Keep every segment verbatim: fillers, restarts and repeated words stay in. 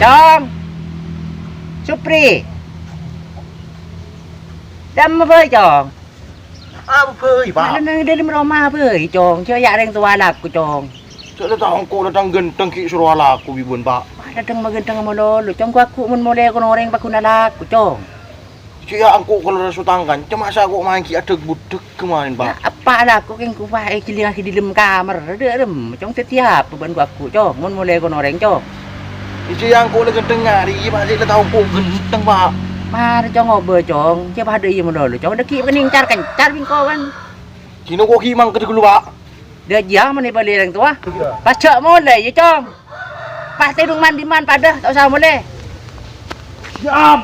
Cong! Supri! Dâ'emma bhâi, Cong? Apa bhâi, Pak? Neng dâlem roma bhâi, Cong. Jhâ' yâ' rèng towa alako, Cong. Jhâ' la tao engko' la tang-ghântheng ghi' soro alako bi' bâ'na, Pak. Wah, dhâddhâng ma-ghântheng malolo, Cong. Ko' aku mon molè konorèng paggun alako, Cong. Jhâ' yâ' engko' kala raso tang kanca, masa' ko' maèn ghi' adhek-budhek kemmaèn, Pak? Yâ, apa alako kèng ko' pas èghilingngaghi dâlem kamar, dâ'remma, Cong, dhâddhi apa bân ko' aku, Cong, mon molè konorèng, Cong? Jhâ' yâ' engko' la ghântheng arè, Pak, jhâ' la tao ko' ghântheng, Pak. Marè, Cong, obâ, Cong, jhâ' padâ iyâ malolo, Cong, dâgghi' panèng car-kencar bi' engko', kan. Jhâ' engko' ghi' mangkat ghâllu, Pak. Dâjâ, mon èbâli rèng towa. Pas jhâ' molè, yâ, Cong. Pas tèdung man-dimman padâ, ta' osa molè. Siap.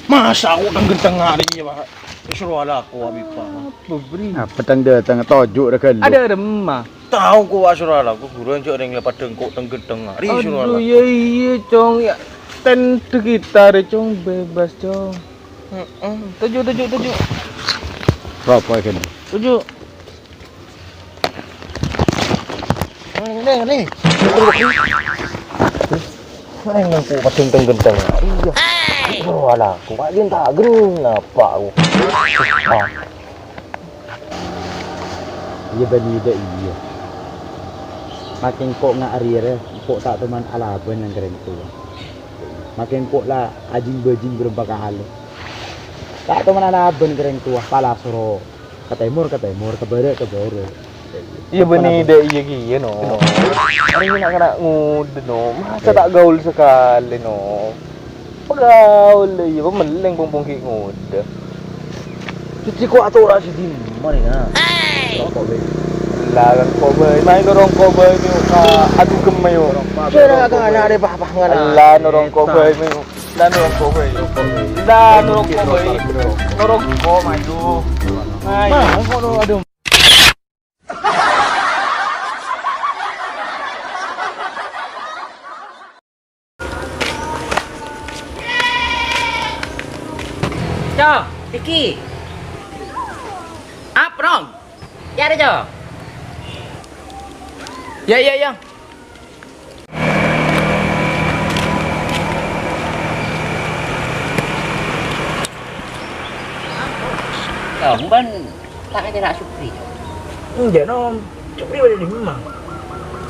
Masa' ko' tang-ghântheng arè, Pak? Soro alako, Abi, Pak. Apa, Bri? Apa tang dâteng toju' règhâllu? Adâ remma. Tao ko' asoro alako, ghuru jhâ' rèng la padâ engko' tang-ghântheng arè, soro alako. Aduh, yâ iyâ, Cong, yâ. Ten de kita rè, Cong, bebas, Cong. Heeh. Toju', toju', toju'. Roko' kene. Toju'. Nih, nih, nih. Nih, nang ku padung teng-genteng. Iya. Oh, alah, ku kajin tak gen apa aku. Ah. Iya, bânnè dâ' iyâ. Makè engko' nga' arèya, engko' ta' toman alabân neng kèrèng towa. Makè engko' la ajing-bâjing bârâmpa kalè. Ta' toman alabân kèrèng towa, pala soro ka tèmor, ka tèmor, ka bârâ', ka bârâ'. Iyâ, bânnè dâ' iyâ kèya, No. Arèya na'-kana' ngodâ, No. Masa ta' gaul sakalè, No? Pagaul, iyâ, pamellèng pong-pong ghi' ngodâ. Cuci ko' atora si dimma nè, ha? Roko' bhâi. Ella, roko' bhâi. Mayu norongko' bhâi, mayu ka adugem, mayu. Sèra ka ana' rè, pah, pah, ngala. Ella, norongko' bhâi, mayu. Ella, norongko' bhâi. Ella, norongko' bhâi. Norongko', mayu. Mayu. Mah, engko' no, adhu. Co, iki. Aprong. Ya, ada, Co. Ya, ya, ya. Tao, bân ta' ngètèra' Supri. Enjâ', Nom. Supri bâdâ è dimma?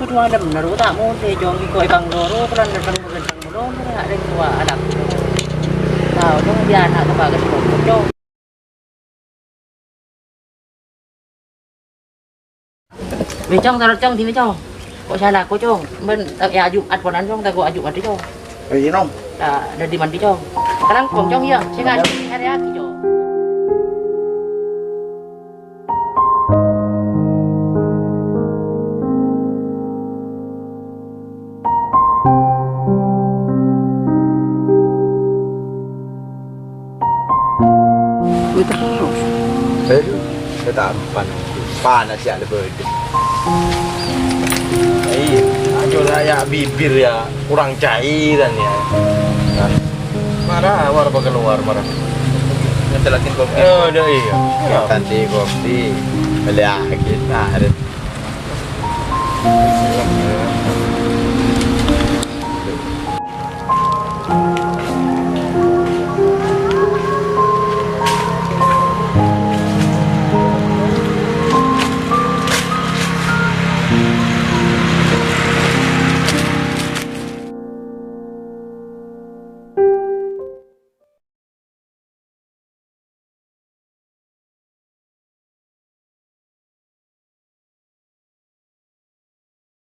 Kodhu malem, nèro ta' molè, Cong. Iko è pangdoro, pelan-pelan, pelan-pelan, pelan-pelan, ta' rèng towa, anak. Tao, Cong, dia anak towa ke sepuluh, Cong. Wis, Cong, tarot, Cong, dinna, Cong. Ko' sala ko', Cong. Bân, eh, ya, Jumat ponan, Cong, tako' Jumat, Cong. Ayo, Nom. Ta' dâddhi mandi, Cong. Kalangkong, Cong, iyâ. Sènga' arèya, Cong. Wis terros. Eh, ketampan. Panas ya, lebih. Iya, aja lah ya, bibir ya kurang cairan ya. Nah, marah, war apa keluar, marah. Ngedelakin kopi. Eh, udah iya. Ya, ganti kopi. Beli lagi, nah, ada.